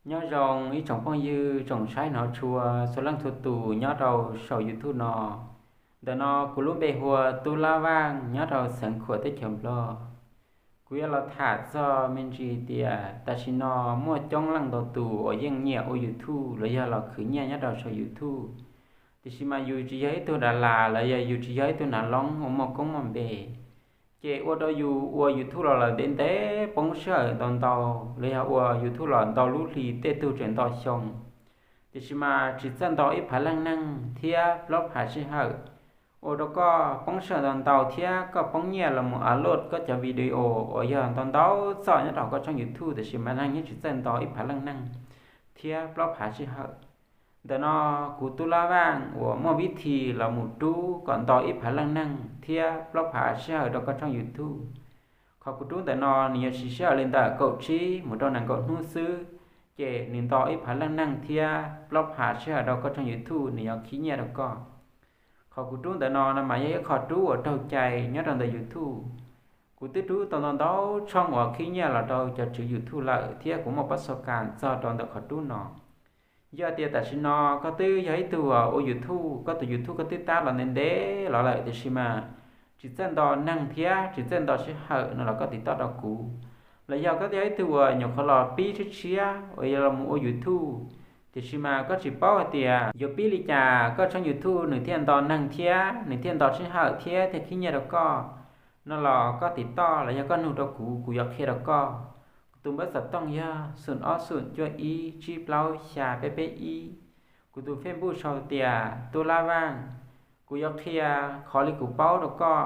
Nyob zoo ib tsoom phooj ywg tsoom saib hnov tshua txhua leej txhua tus nyob rau saum YouTube no. Ntawm no kuv lub npe hu ua Tub Lab Vaaj nyob rau Xeev Khuam teb chaws Nplog. Kuv yuav los tham txog me ntsis tias tam sim no muaj coob leej ntau tus uas yeej nyiam ua YouTube los yog los khwv nyiaj nyob rau saum YouTube, tiam sis mas yus tsis yog ib tug dav las los yog yus tsis yog ib tug nav loob uas muaj koob muaj npe, ces ua rau yus ua YouTube los lawm ntev ntev poob sij hawm ntau ntau, los yog ua YouTube los ntau lub hli tej tug tseem ntau xyoo, tiam sis mas tsis txawj nto ib phav leej neeg thiab plaub phav sij hawm, ua rau koj poob sij hawm ntau ntau thiab koj poob nyiaj los mus upload koj cov video uas yog ntau ntau txoj nyob rau koj tshooj YouTube tiam sis mas neeg yeej tsis txawj nto ib phav leej neeg thiab plaub phav sij hawm. Ntawm no kuv Tub Lab Vaaj uas muaj vib thi los mus rub kom nto ib phav leej neeg thiab plaub phav sij hawm rau koj tshooj YouTube. Qhov kuv rub ntawm no nws yuav siv sij hawm li ntawm kaum tsib mus rau nees nkaum hnub xwb, ces nws nto ib phav leej neeg thiab plaub phav sij hawm rau koj tshooj YouTube nws yuav khib nyiaj rau koj. Qhov kuv rub ntawm no no mas yog ib qho rub uas raug cai nyob rau ntawm YouTube. Kuv twb rub tau ntau ntau tshooj uas khib nyiaj los rau cov tswv YouTube lawm thiab kuv muaj pab xo kas txog rau ntawm qhov rub no. Yog tias tam sim no koj twb yog ib tug uas ua YouTube, koj tus YouTube koj twb tab los ntev ntev los lawm tiam sis mas tsis txawj nto neeg thiab tsis txawj nto sij hawm no los koj tiv toj rau kuv. Los yog koj twb yog ib tug uas nyuam qhuav los pib tshiab tshiab uas yog los mus ua YouTube, tiam sis mas koj tsis paub hais tias yuav pib li cas koj tshooj YouTube nws thiaj nto neeg thiab nws thiaj nto sij hawm thiab thiaj khib nyiaj rau koj no los koj tiv toj los yog koj nug rau kuv, kuv yuav qhia rau koj. Kuv tus npawb xov tooj yog xoom ob xoom cuaj ib tsib plaub xya peb peb ib. Kuv tus Facebook sau tias Tub Lab Vaaj. Kuv yuav qhia qhov li kuv paub rau koj,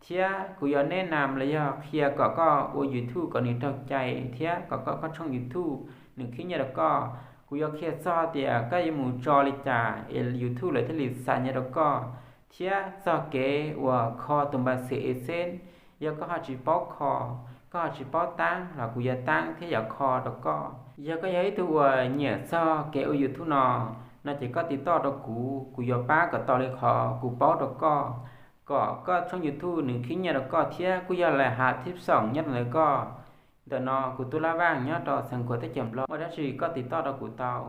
thiab kuv yuav neb nam los yog qhia kom koj ua YouTube kom nws raug cai thiab kom koj, koj tshooj YouTube nws khib nyiaj rau koj. Kuv yuav qhia txog tias koj yuav mus tso li cas es YouTube lawv thiaj li xa nyiaj rau koj, thiab txog kev uas kho tus npa xim AdSense. Yog koj ho tsis paub kho, koj ho tsis paub taab los kuv yuav taab thiab yuav kho rau koj. Yog koj yog ib tug uas nyiam txog kev ua YouTube no, no ces koj tiv toj rau kuv, kuv yuav pab kom tau li qhov kuv paub rau koj, kom koj tshooj YouTube nws khib nyiaj rau koj thiab kuj yog lais has thib xoom nyob rau ntawm koj. Ntawm no kuv Tub Lab Vaaj nyob rau Xeev Khuam teb chaws Nplog, muaj dab tsi koj tiv toj rau kuv tau.